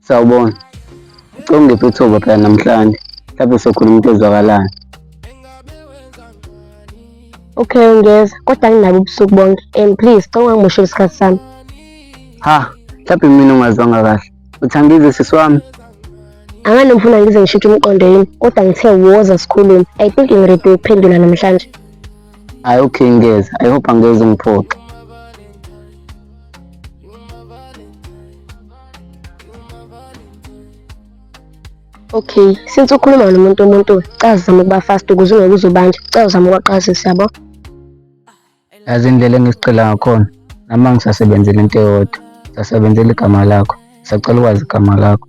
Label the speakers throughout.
Speaker 1: Sawubona. Cela ungiphe ithuba phela namhlanje. Mhlawumbe sokhuluma into ezwakalayo.
Speaker 2: Okay, ngiyeza kodwa anginabo ubusuku bonke and please cela ungangimosheli isikhathi sami.
Speaker 1: Ha, mhlawumbe mina ungazwanga kahle. Uthi angize sisi wami.
Speaker 2: Angani ngifuna ngize ngishintshe umqondo yini kodwa ngithe woza sikhulume. I think ngiready ukuphendula namhlanje.
Speaker 1: Hayi okay ngiyeza. I hope angeze ungiphoxe.
Speaker 2: Okay, since ukhuluma nomuntu umuntu cela zama ukuba fast ukuze ungeke uze ubanjwe. Cela uzame ukwaqazisa yabo.
Speaker 1: Yazi indlela engisicela ngakhona. Nami angisasebenzeli into eyodwa. Ngisasebenzela igama lakho. Ngisacela ukwazi igama lakho.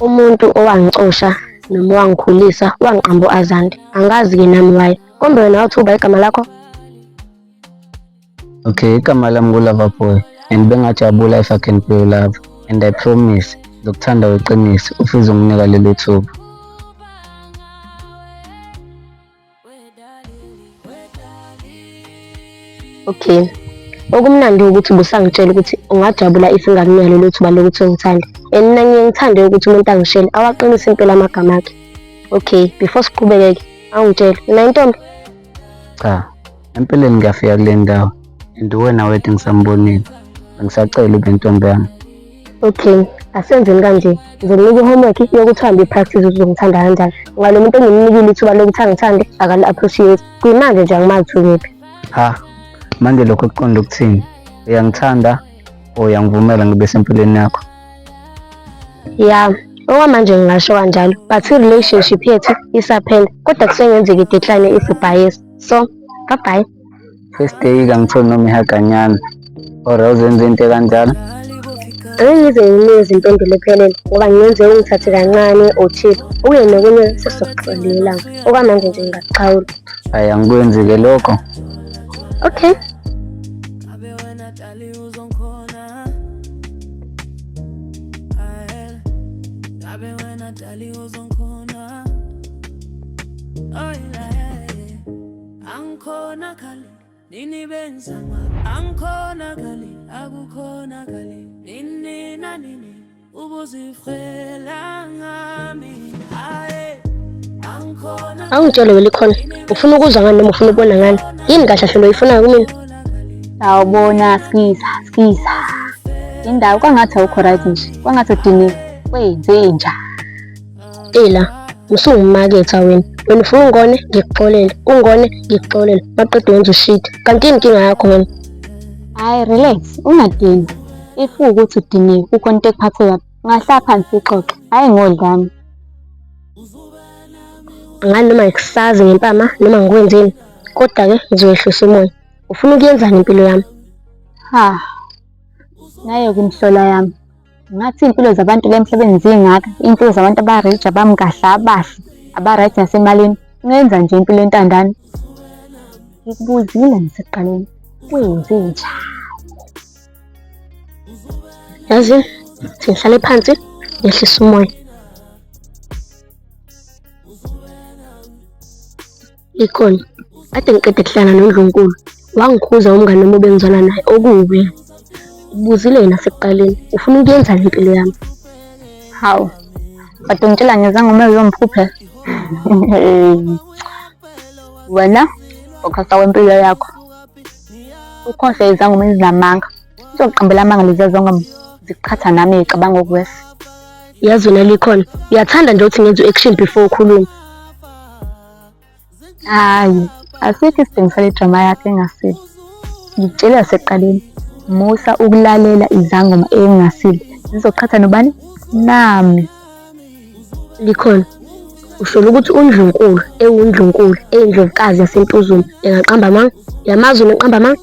Speaker 2: Umuntu owangicosha noma owangikhulisa wangiqamba u-Azande. Angazi-ke nami why. Kombe wena wathi uba igama lakho?
Speaker 1: Okay, igama lami ngu-Lover Boy and bengajabula if I can be your lover and I promise ngizokuthanda weqiniso if uzonginika lelo thuba.
Speaker 2: Okay. Okumnandi ukuthi ubusangitshela ukuthi ungajabula if ngingakunika lelo thuba lokuthi ungithande. And mina ngiye ngithande ukuthi umuntu angishele awaqinise impela amagama akhe. Okay, before siqhubeke-ke, awungitshele, unayo intombi?
Speaker 1: Cha, empeleni ngiyafika kule ndawo and uwena wedwa engisambonile. Bengisacela ube intombi yami.
Speaker 2: Okay, asenzeni kanje. Ngizokunika i-homework yokuthi uhambe i-practice ukuthi uzongithanda kanjani. Ngoba lo muntu engimnikile ithuba lokuthi angithande akali-appreciate. Kuyimanje nje angimazi ukuthi ukephi.
Speaker 1: Ha, manje lokho kuqonda ukuthini? Uyangithanda or uyangivumela ngibe sempilweni yakho?
Speaker 2: Ya, okwamanje ngingasho kanjalo, but i-relationship yethu isaphela, kodwa kusengenzeka i-decline if ubhayisa. So, bye bye.
Speaker 1: First day kangitholi noma ihaganyana or awuzenza into ekanjalo.
Speaker 2: Angeke ngize nginikeze impendulo ephelele ngoba kungenzeka ungithathe kancane or cheap. Okunye nokunye sesizokuxolela. Okwamanje nje ngingakuxhawula.
Speaker 1: Hayi angikwenzi-ke lokho.
Speaker 2: Okay.
Speaker 3: Ngabe wena dali uzongikhona Ae, ngabe wena dali uzongikhona Oh yeah, angikhona khali nini benzama angikhona khali akukhona khali nini na nini ubuzifela ngami ae angikhona
Speaker 2: Awungitshele wena ikhona. Ufuna ukuzwa ngani noma ufuna ukubona ngani? Yini kahle hle lo oyifunayo kumina?
Speaker 4: Sawubona Skiza, Skiza. Indawo kwangathi awukho right nje. Kwangathi udiniwe. Wenze njani?
Speaker 2: Ela, usungumaketha wena. Wena ufuna ungone ngikuxolele, ungone ngikuxolele. Maqede wenza ushit. Kanti yini inkinga yakho wena?
Speaker 4: Hayi relax, ungadini. If ukuthi udiniwe kukhona into ekuphathe kabi, ungahlala phansi sixoxe. Hhayi ngodlame.
Speaker 2: Angani noma ngikusazi ngempama noma ngikwenzeni. Kodwa-ke ngizowehlisa umoya. Ufuna ukuyenzani impilo yami?
Speaker 4: Ha. Nayo-ke imihlola yami. Ngathi iy'mpilo zabantu la emhlabeni zingaka, iy'mpilo zabantu aba-rich, abami kahle, abahle, aba-right nasemalini. Ungenza nje impilo entandane. Ngikubuzile ngisekuqaleni, wenze njani?
Speaker 2: Yazi, thi ngihlale phansi ngehlise umoya. Ikhona. Kade ngiqeda kuhlala noNdlunkulu. Wangikhuza umngane wami obengizwana naye okubi. Ubuzile yena sekuqaleni, ufuna ukuyenzani impilo yami?
Speaker 4: Hawu, kade ungitshela ngezangoma uyomphuphe. Wena fokhasa kwempilo yakho. Ukhohlwe izangoma ezinamanga. Uzoqambela amanga lezi zangoma ziqhatha nami ngicabanga okuwesi.
Speaker 2: Yazi wena likhona. Uyathanda nje ukuthi ngenze u-action before ukhulume.
Speaker 4: Hhayi, asikho isidingo sale drama yakho engasile. Ngikutshela sekuqaleni, musa ukulalela izangoma engasile. Zizoqhatha nobani? Nami.
Speaker 2: Likhona. Usholo ukuthi uNdlunkulu, ewuNdlunkulu, eyindlovukazi yaseNtuzuma, engaqamba amanga? Uyamazi wena uqamba amanga?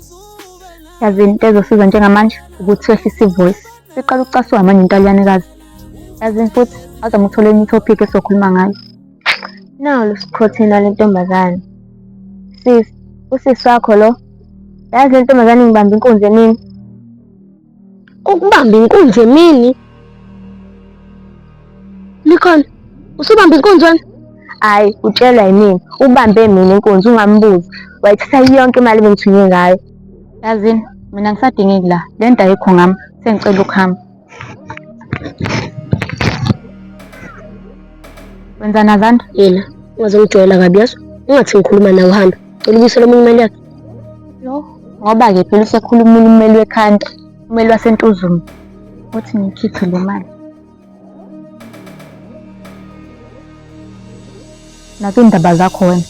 Speaker 4: Yazi into ezosiza njengamanje ukuthi wehlise ivoice. Siqala ukucasuka manje intalyanekazi. Yazini futhi, awuzame ukuthola enye itopic esizokhuluma ngayo.
Speaker 5: Nalu sikhotheni lwale ntombazane. Sis, usisi wakho lo. Yazi le ntombazane ingibamba inkunzi emini.
Speaker 2: Ukubamba inkunzi emini? Likhona, usubamba inkunzi wena?
Speaker 5: Hhayi, utshelwa yimina. Ubambe mina inkunzi ungambuzi. Wayithatha yonke imali ebengithunywe ngayo.
Speaker 4: Yazini, mina ngisadingeki la. Le nto ayikho ngami. Sengicela ukuhamba. Wenzani Azanda?
Speaker 2: Yena, ungazongijwayela kabi yazi. Ungathi ngikhuluma nawe uhambe. Cela ubuyisele omunye imali yakhe.
Speaker 4: Yo, ngoba-ke phela usekhulumile ummeli wekhanda, ummeli waseNtuzuma. Uthi ngikhiphe le mali. Nakwiy'ndaba zakho wena.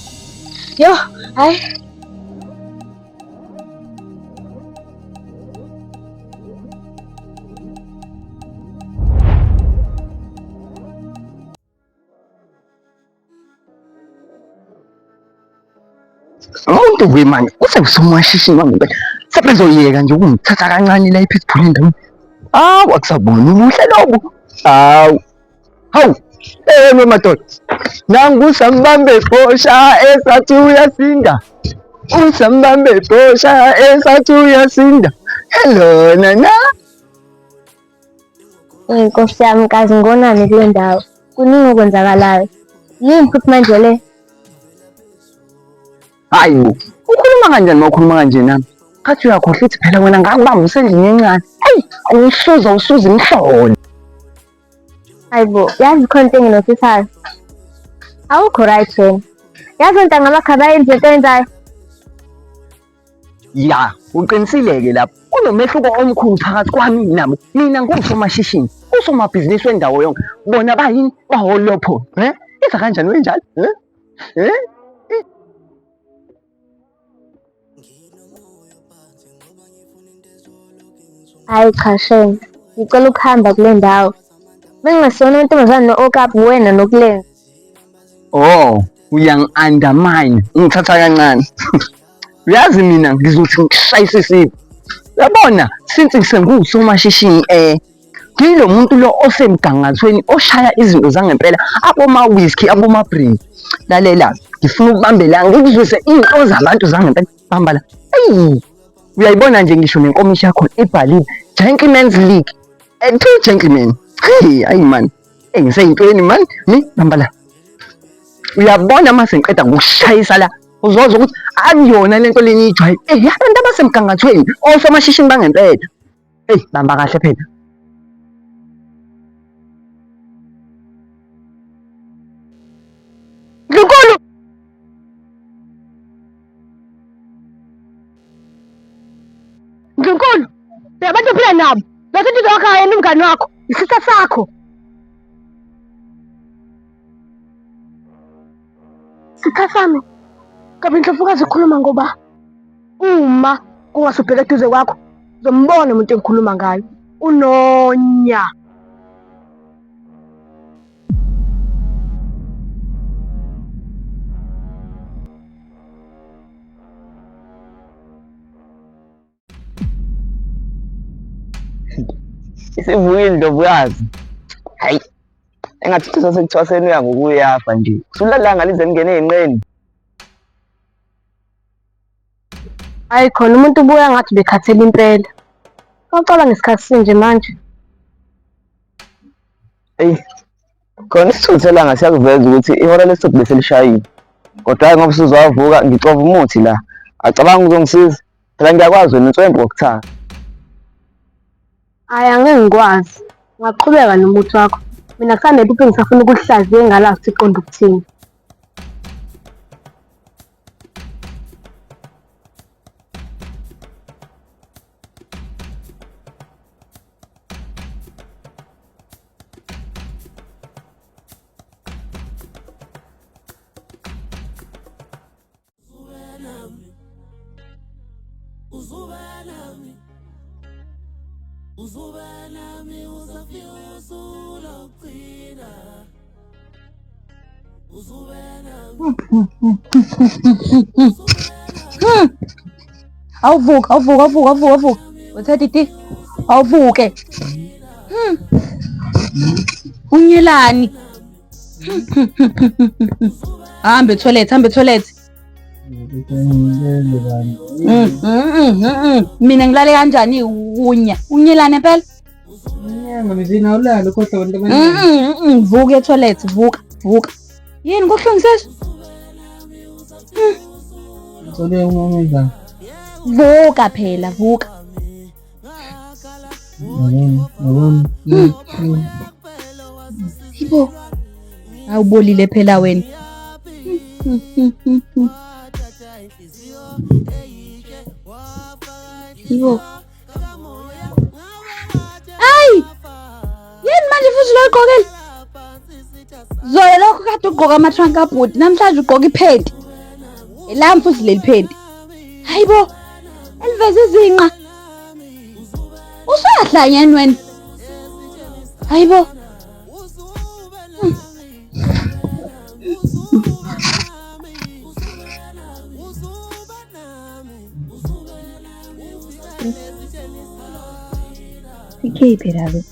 Speaker 2: Yo, hayi.
Speaker 1: Umuntu ke manje usewusomashishini wangempela. Sebezoyeka nje ukungithatha kancane la ePitbull endaweni. Awu akusabona ubuhle lobu. Awu. Hawu. Eh madoda. Nangu usambambe bhosha esathi uyasinda. Usambambe bhosha esathi uyasinda. Hello nana.
Speaker 5: Eyi Nkosi yami kazi ngonani kule ndawo. Kuningi okwenzakalayo. Yini futhi manje le?
Speaker 1: Hayi bo, ukhuluma kanjani uma ukhuluma kanje nami? Khathi uyakhohlwa ukuthi phela wena ngakubamba usendlini encane. Eyi, awusuza usuza imhlolo.
Speaker 5: Hayi bo, yazi khona into enginothisayo. Awukho right wena. Yazi ontanga bakho abayenzi into oyenzayo.
Speaker 1: Ya, uqinisile-ke lapho. Kunomehluko omkhulu phakathi kwami nabo. Mina ngusomashishini, usomabhizinisi wendawo yonke. Bona bayini? Baholopho. Eh? Iza kanjani wenjalo? Eh? Eh?
Speaker 5: Hhayi cha shame, ngicela ukuhamba kule ndawo. Bengingasona amantombazane no-okapu wena nokulenga.
Speaker 1: Oh, uyangi-undermine, ungithatha kancane. Uyazi mina ngizothi ngikushayise isipho. Uyabona, since ngisenguwusomashishini eh ngilo muntu lo osemgangathweni oshaya izinto zangempela aboma-whisky aboma-brand. Lalela, ngifuna ukubambela ngikuzwise iy'nto zabantu zangempela. Bamba la. Eyi, uyayibona nje ngisho nenkomishi yakho ibhaliwe Gentlemen's League. And two gentlemen. Hey, ayi man. Hey, ngiseyintweni man. Mi bamba la. Uyabona mase ngiqeda ngokushayisa la. Uzozwa ukuthi akuyona lento leni ijwayele. Eh, abantu abasemgangathweni osomashishini bangempela. Hey, bamba kahle phela. Ndlunkulu!
Speaker 2: Ndlunkulu, abantu ophila nabo. Bese into wakho yena umngani wakho, isitha sakho. Sitha sami. Kabi indlovukazi ikhuluma ngoba uma kungasubheka eduze kwakho uzombona umuntu engikhuluma ngayo. Unonya.
Speaker 1: Isivukile indlovukazi. Hayi. Engathi cishe sekuthwaseni uya ngokuyafa nje. Usulalanga lize lingene ey'nqeni.
Speaker 2: Hayi khona umuntu ubuya ngathi ubekhathele impela. Waqala ngesikhathi sinje manje.
Speaker 1: Eyi, khona isithunzi selanga siyakuveza ukuthi ihora lesithupha beselishayile. Kodwa-ke ngoba usuzowavuka ngixova umuthi la. Acabanga uzongisiza. Phela ngiyakwazi wena unswempu ngokuthaka.
Speaker 2: Hhayi angeke ngikwazi. Ungaqhubeka nomuthi wakho. Mina kusanephupho engisafuna ukulihlaziya engalazi ukuthi iqonde ukuthini.
Speaker 4: Awuvuke, awuvuke, awuvuke, awuvuke, awuvuke. Uthatha iti. Awuvuke. Unyelani? Hambe toilet, hambe toilet. Mina ngilale kanjani unya? Unyelane phela? Vuka etoilet, vuka, vuka. Yini kubuhlungu sesi? Vuka phela, vuka. Yibo. Awubolile phela wena. Yibo. Ayi! Yini manje futhi lo igqokile? Zoya lokho kade ugqoka ama-trunk abhuti namhlanje ugqoka iphenti. Elami futhi leli phenti. Hayibo! Eliveza izinqa. Usuyahlanya yini wena? Hayibo!
Speaker 5: Ikhe phela le.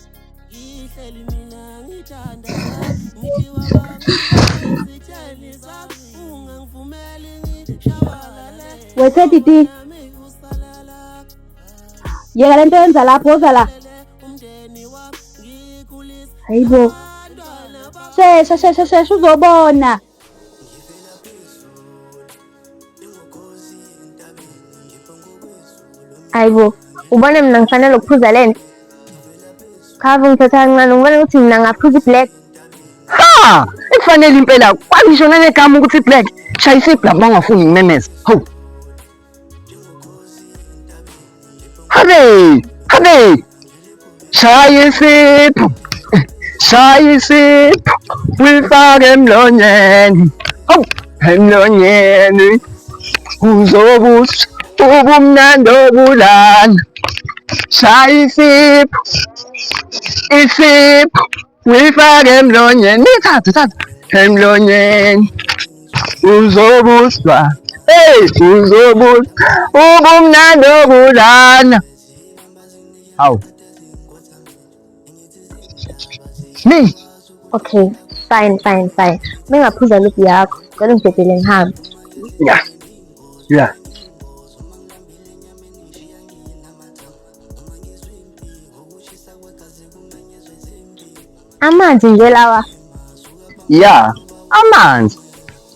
Speaker 4: Wethe titi. Yeka lento yenza lapho woza la. Hayibo. Shesha shesha shesha uzobona.
Speaker 5: Hayibo, ubona mina ngifanele ukuphuza lento? Cha, ngithatha kancane ngibona ukuthi mina ngaphuza i-black.
Speaker 1: Ha! Ekufanele impela kwangisho nanegama ukuthi black. Shayisa iblack bangafuni ngimemeze. Hawu. Habe! Habe! Shaya isipho. Shaya isipho. Uyifake emlonyeni. Hawu, emlonyeni. Uzobusa ubumnandi obulana. Shaya isipho. Isipho. Uyifake emlonyeni. Thatha, thatha. Emlonyeni. Uzobuswa. Hey, uzobuswa ubumnandi obulana. Hawu. Ni.
Speaker 5: Okay, fine, fine, fine. Mengaphuza luphi yakho, cela ungidedele ngihambe.
Speaker 1: Ya. Ya.
Speaker 5: Amanzi nje lawa.
Speaker 1: Ya, amanzi.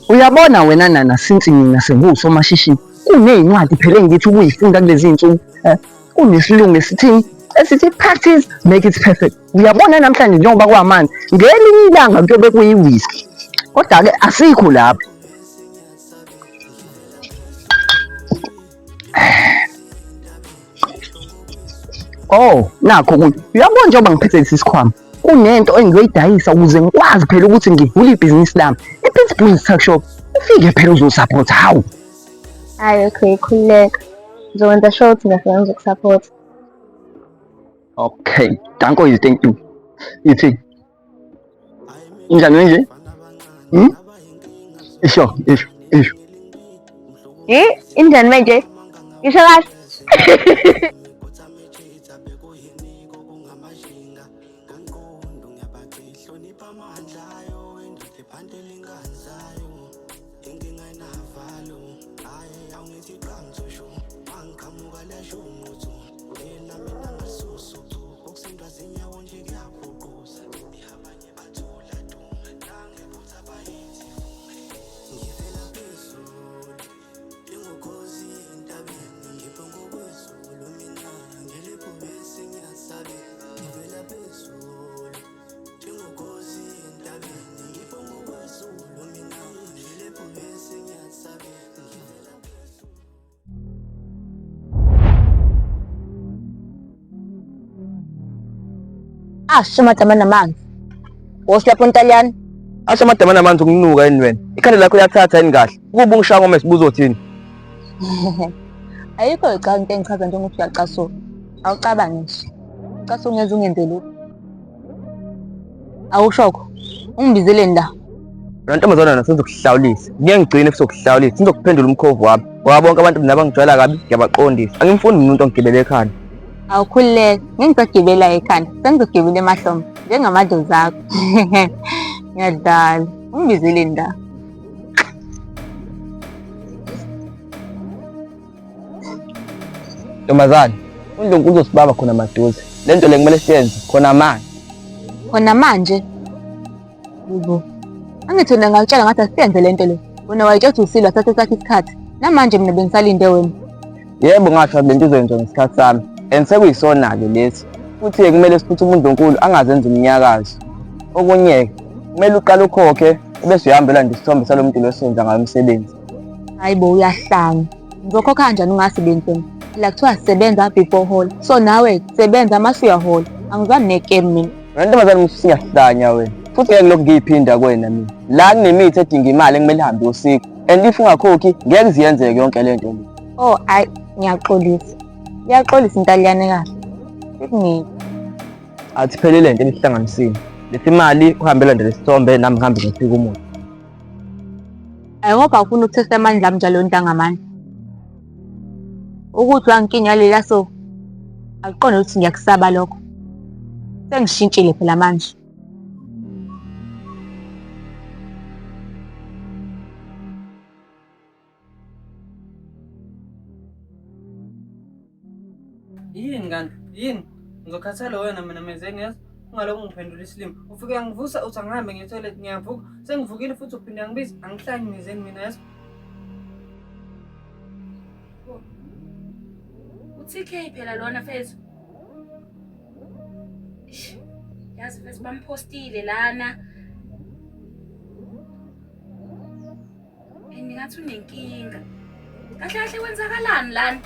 Speaker 1: Uyabona wena nana since mina senguwusomashishini kuney'ncwadi phela engithi ukuyifunda kulezi iy'nsuku eh, kunesilungu esithini esithi practice make it perfect. Uyabona namhlanje njengoba kwamanzi ngelinye ilanga kuyobe kuyi-whisky kodwa-ke asikho lapho. Oh, nakho kunye. Uyabona njengoba ngiphethe lesi sikhwama kunento engiyoyidayisa ukuze ngikwazi phela ukuthi ngivule ibhizinisi lami. I-Pitbull Tuck Shop. Ufike phela uzosupport hawu.
Speaker 5: Hayi okay, khululeka. Ngizokwenza sure ukuthi ngiyafika ngizokusupport.
Speaker 1: Okay, danko is thank you. Ithi Injani nje? Hmm? Isho, isho, isho.
Speaker 5: Eh, injani manje? Isho kahle.
Speaker 4: Asho amadama namanzi. Wosi lapho Ntaliyane.
Speaker 6: Asho amadama namanzi ukunuka yini wena? Ikhanda lakho liyathatha yini kahle? Ukuba ungishaya ngome sibuzo uthini?
Speaker 4: Ayikho cha into engichaza njengokuthi uyacasuka. Awucabangi nje. Ucasuka ungeze ungenze lutho. Awushokho. Ungibizeleni la?
Speaker 6: Wena ntombazana wena sengizokuhlawulisa. Ngeke ngigcine futhi Ngizokuphendula umkhovu wami. Ngoba bonke abantu mina abangijwayela kabi ngiyabaqondisa. Angimfuni umuntu ongigibele ekhanda.
Speaker 4: Awukhululeke, ngeke ngisagibela ekhanda, sengizogibela emahlombe njengamadlozi akho. Ngiyadlala. Ungibizeleni la?
Speaker 6: Ntombazane, uNdlunkulu uzosibamba khona maduze. Le nto le kumele siyenze khona manje.
Speaker 4: Khona manje? Yebo. Angithi wena ngakutshela ngathi asiyenze le nto le. Wena wayitshela ukuthi usilwa sathe sakhe isikhathi. Namanje mina bengisalinde wena.
Speaker 6: Yebo ngasho le nto izoyenziwa ngesikhathi sami. And sekuyisona-ke lesi. Futhi-ke kumele siphuthume uNdlunkulu angazenzi umnyakazo. Okunye-ke, Kumele uqale ukhokhe bese uyahamba ulanda isithombe salo muntu lo osenza ngayo umsebenzi.
Speaker 4: Hayi bo uyahlanya. Ngizokhokha kanjani ungasebenzi wena? Phela kuthiwa sebenza before hola. So nawe sebenza mase uyahola. Angizwani nekemu mina.
Speaker 6: Wena ntombazane usuyahlanya wena. Futhi ngeke lokhu ngiyiphinda kuwena mina. La kunemithi edinga imali ekumele ihambe iyosika. And if ungakhokhi ngeke ziyenzeke yonke le nto le.
Speaker 4: Oh ayi ngiyaxolisa. Iyaxolisa intaliyane kahle. Sekuningi.
Speaker 6: Athi phele le nto ebisihlanganisile. Lesi imali uhambe landela isithombe nami ngihambe ngifike umuthi.
Speaker 4: Ayi ngoba ufuna ukuthesta amandla ami njalo ntangamandla. Ukuthi wangikinya lela so akuqonde ukuthi ngiyakusaba lokho. Sengishintshile phela manje.
Speaker 7: Yini kanti? Yini? Ngizokhathala wena mina menzeni yazi? Ungalokhu ungiphendula isilima. Ufike uyangivusa uthi angihambe ngiye toilet ngiyavuka. Sengivukile futhi uphinde uyangibiza. Angihlanyi menzeni mina yazi?
Speaker 8: U-TK phela lona fethu. Yazi fethu bamphostile lana. And ngathi unenkinga. Kahle kahle kwenzakalani lana?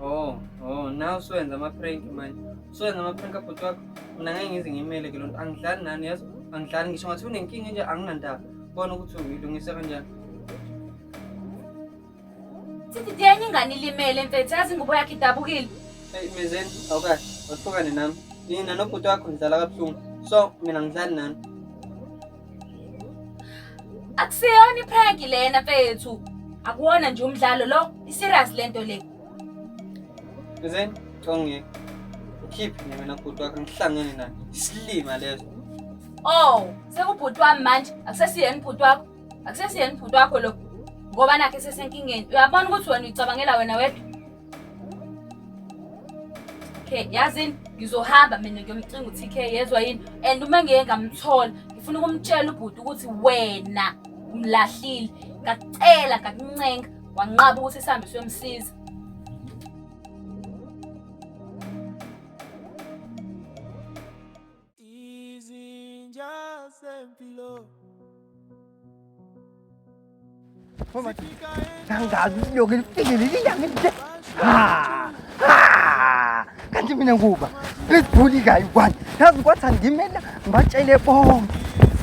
Speaker 7: Oh, oh, now usuwenza ama-prank manje. Usuwenza ama-prank abhuti wakho. Mina ngeke ngize ngimele ke lonto. Angidlali nani yazi? Angidlali ngisho ngathi unenkinga nje anginandaba. Bona ukuthi uyilungisa kanjani.
Speaker 8: Sithi enye ingane ilimele mfethu, yazi ingubo yakhe idabukile.
Speaker 7: Hey Mezeni, awukahle. Wahlukane nami. Nina nobhuti wakho nidlala kabuhlungu. So mina ngidlali nani.
Speaker 8: Akusiyona iprank lena mfethu. Akuwona nje umdlalo lo, i-serious lento le.
Speaker 7: Mezeni, ngeke. Ukhiphe nje mina bhuti wakho ngihlangene naye. Isilima leso.
Speaker 8: Oh, sekubhuti wami manje, akusesiyena ubhuti wakho. Akusesiyena ubhuti wakho lo. Ngoba nakhe sesenkingeni. Uyabona ukuthi wena uyicabangela wena wedwa. Okay, yazini ngizohamba mina ngiyomcinga u-TK yezwa yini and uma ngeke ngamthola ngifuna ukumtshela ubhuti ukuthi wena umlahlile ngakucela ngakuncenga wanqaba ukuthi sihambe siyomsiza.
Speaker 3: Izinja zempilo.
Speaker 1: Nangazi ilokhu lifikile lilanga elide. Ha! Ha! Kanti mina kuba lizibhuli kayi kwani. Yazi kwathi angimela ngibatshele bonke.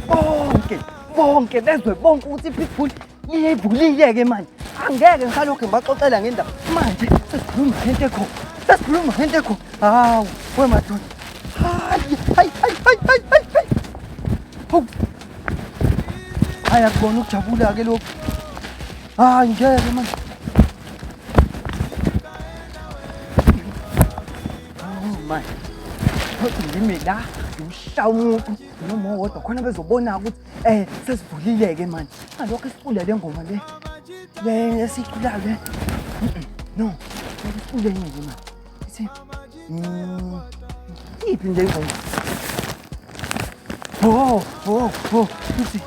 Speaker 1: Bonke, bonke bezwe bonke ukuthi i-pitbull liyivulile-ke manje. Angeke ngisalokhu ngibaxoxela ngendaba. Manje sesikhuluma ngento ekhona. Sesikhuluma ngento ekhona. Hawu, wemadoda. Hayi, hayi, hayi, hayi, hayi, hayi, hayi. Hawu. Hayi akubona ukujabula-ke lokhu. Hayi ngeke manje. Hawu manje. Ngime la ngiwushaya umuntu noma owodwa khona bezobona ukuthi eh sesivulile-ke manje. Ngalokho esicule le ngoma le. Le esiculayo le. No, esicule enye nje manje. Ithi iphi nje ingoma? Oh, oh, oh, ithi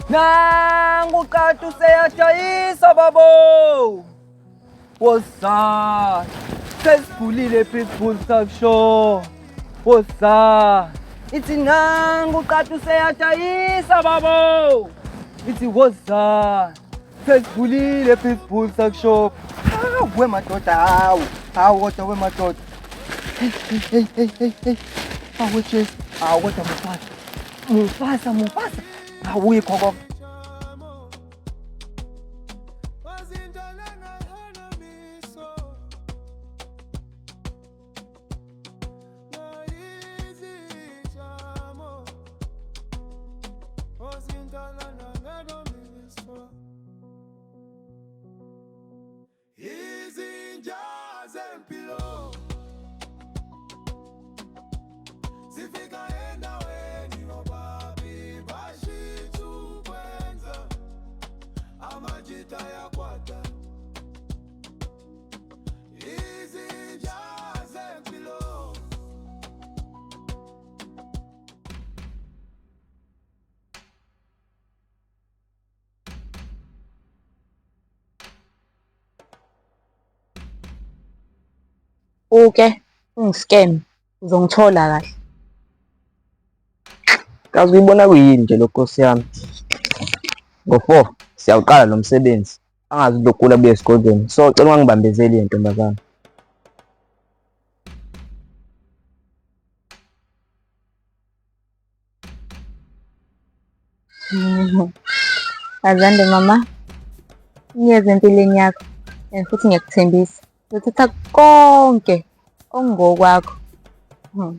Speaker 1: Nangu kati useyajayisa babo. Woza. Sesivulile Pitbull Talk Show. Woza. Ithi nangu kati useyajayisa babo. Ithi woza. Sesivulile Pitbull Talk Show. Hawu we madoda hawu. Hawu kodwa we madoda. Hey hey hey hey hey. Hawu Jesu. Hawu kodwa Mufasa. Mufasa Mufasa. Hawu yikhokho.
Speaker 3: Izinja zempilo zifika endaweni obabi bashintsha ukwenza amajita yakwata. Izinja zempilo.
Speaker 4: Uke ungiscam uzongithola kahle.
Speaker 6: Kazi kuyibona kuyini nje lokho Nkosi yami. Ngo-four siyawuqala lo msebenzi. Angazi lokugula buye esigodlweni. So cela ungangibambezeli ntombazane.
Speaker 4: Azande mama, ngiyeza empilweni yakho and futhi ngiyakuthembisa ngizothatha konke okungokwakho. Hmm.